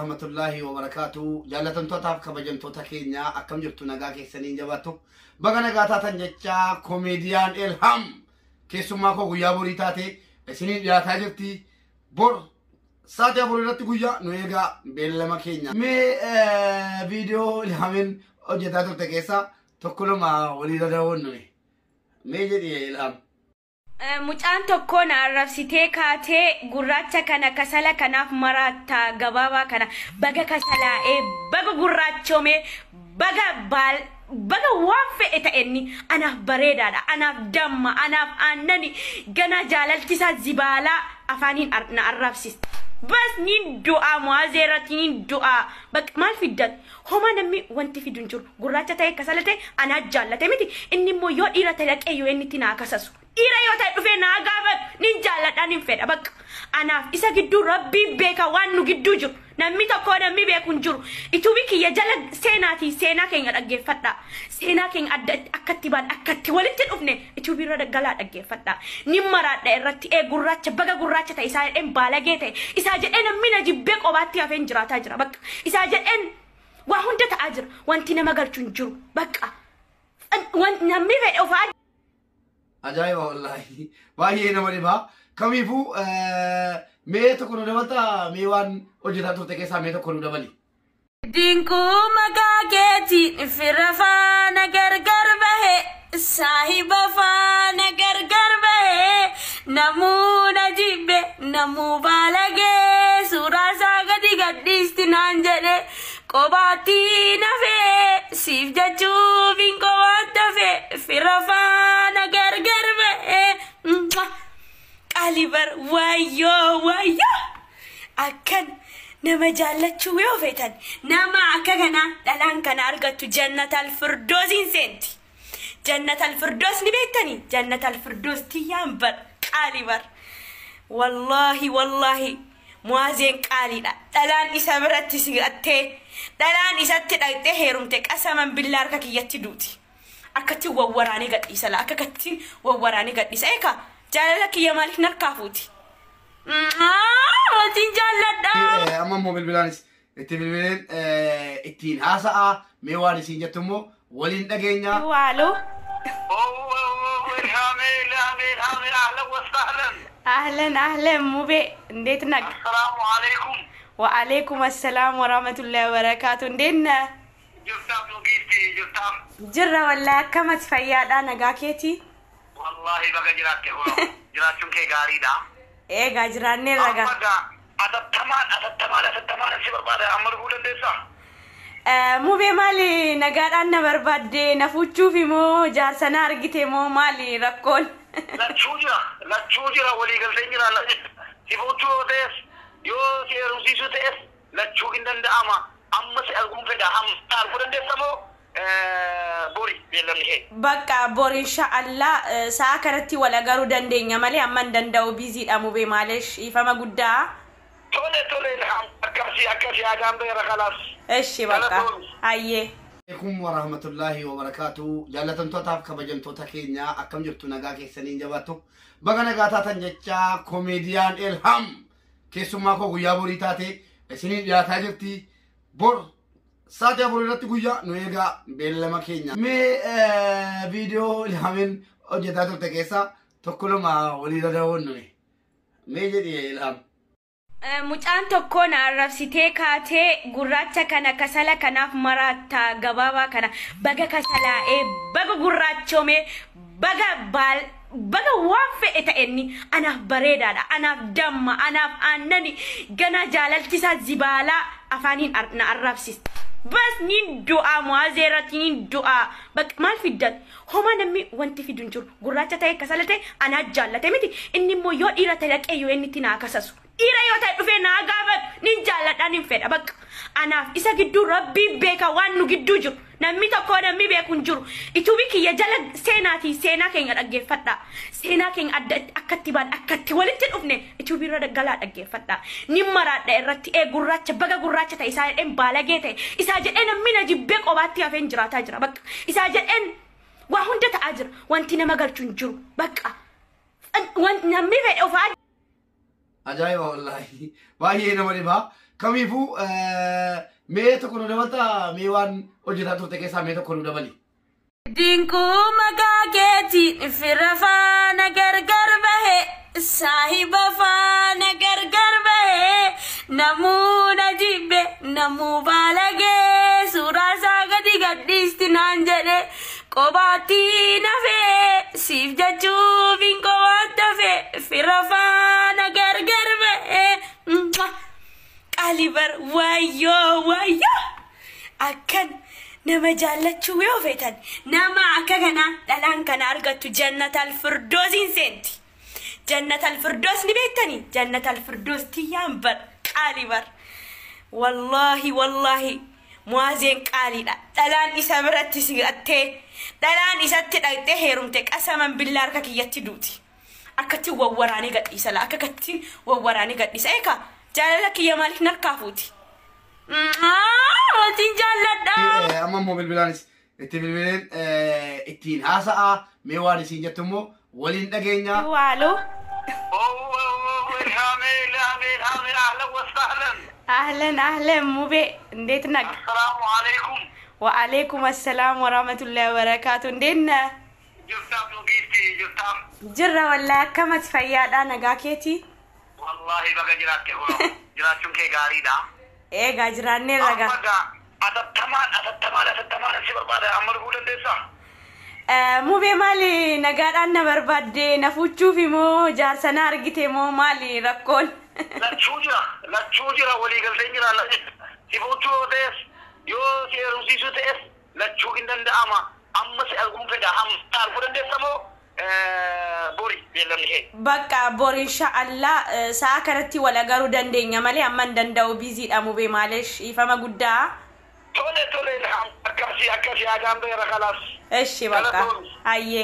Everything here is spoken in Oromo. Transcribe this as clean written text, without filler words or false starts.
Warahmatullahi wabarakaatu. Jaallatamtootaaf kabajamtoota keenya, akkam jirtu? Nagaa keessaniin jabaattu? Baga nagaa taatan jecha, komeediyaan Elham keessummaa koo guyyaa borii taate isiniin dhiyaataa jirti. Bor sa'aatii 4 irratti guyyaa nu eegaa, beellama keenya. Mee viidiyoo Ilhamin hojjetaa turte keessaa tokko lama walii daawwannu. Mee jedhi, Ilham. Mucaan tokko na arrabsitee kaatee, gurraacha kana kasala kanaaf maraattaa gabaabaa kana, baga kasalaa'ee, baga gurraachomee, baga baal, baga waan fedhe ta'enni anaaf bareedaadha, anaaf damma, anaaf aannani, gana jaalalchisaa zibaalaa afaaniin na arrabsiste. Bas, niin du'aa, mu'aazee irratti niin du'aa. Bakka maal fiddan? Homaa namni wanti fidu hin jiru. Gurraacha ta'e, kasala ta'e, anaa jaallate miti. Inni immoo yoo dhiira ta'e dhaqee yoo inni itti naa kasasu. Dhiira yoo ta'e dhufee naa gaafatu, nin jaalladha, nin fedha bakka. Anaaf isa gidduu Rabbii beeka waan nu gidduu jiru. Namni tokko namni beeku hin jiru. Ituubi kiyya jala seenaatii seenaa keenya dhaggeeffadha. Seenaa keenya adda akkatti baan akkatti walitti dhufne ituubi irra galaa dhaggeeffadha. Nin maraadha irratti ee gurraacha, baga gurraacha ta'e, isaa jedheen baalagee ta'e, isaa jedhee namni na jibbee qobaatti hafeen jiraataa jira bakka. Isaa jedheen waa hunda ta'aa jira. Wanti nama galchu hin jiru bakka. Namni fedhe ofaa. Ajaa'iba wallaahi. Baay'ee nama dhibaa. Kamiifuu mee tokko nu dabaltaa, mee waan hojjetaa turte keessaa mee tokko nu dabali. Dinquu maqaa keetiin fira faana gargar bahe, saahiba faana gargar bahe, namuu na jibbe, namuu baalagee, suuraa isaa gadi gadhiisti naan jedhe, qobaatti nafee, siif jechuuf hin qobaatti hafe, fira faana gargar bahe. Qaali bar, wayyoo wayyoo, akkan nama jaallachuu yoo feetan, nama akka kanaa dhalaan kana argattu Jannatal Firdoosiin seenti. Jannatal Firdoos ni beektanii? Jannatal Firdoos tiyyaan bar, qaali bar. Wallaahi wallaahi, muwaazeen qaaliidha. Dhalaan isa biratti siqattee, dhalaan isatti dhaqxee heerumte, qasaman billaa harka kiyyatti duuti. Akkatti wawwaraanee gadhiisa laa, akkatti wawwaraanee gadhiisa. Eekaa jaalala kiyya maaliif narkaa fuuti? Watiin jaalladha. Amma immoo bilbilaanis itti bilbileen ittiin haasa'aa, mee waan isiin jettu immoo waliin dhageenya. Waaloo. إلهام إلهام إلهام، أهلا وسهلا. أهلا أهلا ሙቤ፣ እንዴት ነህ? السلام عليكم. ወአለይኩም አሰላም ወራህመቱላሂ ወበረካቱ። እንዴት ነህ? Jirtaam giifti, jirtaam? Jirra wallahi, akkamat fayyaadha, nagaa keeti? Wallahi baga jiraatte, hoo jiraachuun kee gaariidha. Eegaa jiraannee ragaa. Amma gaa atattamaan atattamaan atattamaan si barbaada, amma dhufuu dandeessaa? Mubee, maali nagaadhaan na barbaadde? Na fuuchuuf moo jaarsa na argite moo maali rakkoon? Lachuu jira, lachuu jira, walii galteen jira. Si fuuchuu yoo ta'es, yoo si heerumsiisuu ta'es, lachuu hin danda'ama. Amma si arguun fedha, amma arguu dandeessa moo bori beellamni kee? Bakka bor inshaallah sa'a kanatti wal agaruu dandeenya malee amma hin danda'u, busy dha mubee, maaleesh ifama guddaa. Tole tole Ilhaam, akkasii akkasii yaadaan beera, kalaas. እሺ በቃ hayyee. Alaikum warahmatullahi wabarakaatu. Jaallatamtootaaf kabajamtoota keenya, akkam jirtu? Nagaa keessaniin jabaattu? Baga nagaa taatan jecha, komeediyaan Elham keessummaa koo guyyaa borii taate isiniin dhiyaataa jirti. Bor sa'aatii 4 irratti guyyaa nu eegaa, beellama keenya. Mee viidiyoo Ilhamin hojjetaa turte keessaa tokko lama walii daawwannu. Mee jedhi, Ilham. Mucaan tokko na arrabsitee kaatee, gurraacha kana kasala kanaaf maraattaa gabaabaa kana, baga kasalaa'ee, baga gurraachomee, baga baal, baga waan fedhe ta'enni anaaf bareedaadha, anaaf damma, anaaf aannani, gana jaalalchisaa zibaalaa afaaniin na arrabsiste. Bas, niin du'aa, mu'aazee irratti niin du'aa. Bakka maal fiddan? Homaa namni wanti fidu hin jiru. Gurraacha ta'e, kasala ta'e, anaa jaallate miti. Inni immoo yoo dhiira ta'e dhaqee yoo inni itti naa kasasu. Dhiira yoo ta'e dhufee naa gaafatu, nin jaalladha, nin fedha bakka. Anaaf isa gidduu Rabbii beeka waan nu gidduu jiru. Namni tokko namni beeku hin jiru. Ituubi kiyya jala seenaatii seenaa keenya dhaggeeffadha. Seenaa keenya adda akkatti baan akkatti walitti dhufne ituubi irra galaa dhaggeeffadha. Nin maraadha irratti ee gurraacha, baga gurraacha ta'e, isaa jedheen baalagee ta'e, isaa jedhee namni na jibbee qobaatti hafeen jiraataa jira bakka. Isaa jedheen waa hunda ta'aa jira. Wanti nama galchu hin jiru bakka. Namni fedhe ofaa. Ajaa'iba wallaahi. Baay'ee nama dhibaa. Kamiifuu mee tokko nu dabaltaa, mee waan hojjetaa turte keessaa mee tokko nu dabali. Dinquu maqaa keetiin fira faana gargar bahe, saahiba faana gargar bahe, namuu na jibbe, namuu baalagee, suuraa isaa gadi gadhiisti naan jedhe, qobaatti nafee, siif jechuuf hin qobaatti hafe, fira faana gargar bahe. Qaali bar, wayyoo wayyoo, akkan nama jaallachuu yoo feetan, nama akka kanaa dhalaan kana argattu jannatal firdoosiin seenti. Jannatal firdoos ni beektanii? Jannatal firdoos tiyyaan bar, qaali bar. Wallaahi wallaahi, muwaazeen qaaliidha. Dhalaan isa biratti siqattee, dhalaan isatti dhaqxee heerumte, qasaman billaa harka kiyyatti duuti. Akkatti wawwaraanee gadhiisa laa, akkatti wawwaraanee gadhiisa. Eekaa jaalala kiyya maaliif narkaa fuuti? Watiin jaalladha. Amma immoo bilbilaanis itti bilbileen ittiin haasa'a, mee waan isiin jettu immoo waliin dhageenya. Waalu. Ilhaam, Ilhaam, Ilhaam, ahlan wa sahlan. Ahlan ahlan, Mubee, እንዴት ነህ? Assalaamu alaikum. ወአለይኩም አሰላም ወራህመቱላሂ ወበረካቱ። እንዴት ነህ? Jirtaam giifti, jirtaam. Jirra wallahi, akkamati, fayyaadha, nagaa keeti? Wallahi baga jiraatte kunoo. Jiraachuun kee gaariidha. Eegaa jiraannee ragaa. Amma gaa atattamaan atattamaan atattamaan si barbaada, amma dhufuu dandeessaa? Mubee, maali nagaadhaan na barbaadde? Na fuuchuuf moo jaarsa na argite moo maali rakkoon? Lachuu jira, lachuu jira, waliigalteen jira. Si fuuchuu yoo ta'es, yoo si heerumsiisuu ta'es, lachuu hin danda'ama. Amma si arguun fedha, amma arguu dandeessa moo bori beellamni kee? Bakka bor inshaallah sa'a kanatti wal agaruu dandeenya malee amma hin danda'u, biiziidha Mubee, maaleesh ifama guddaa. Tole tole Ilhaam, akkasii akkasii, yaadaan beera kalaas. እሺ በቃ አየ።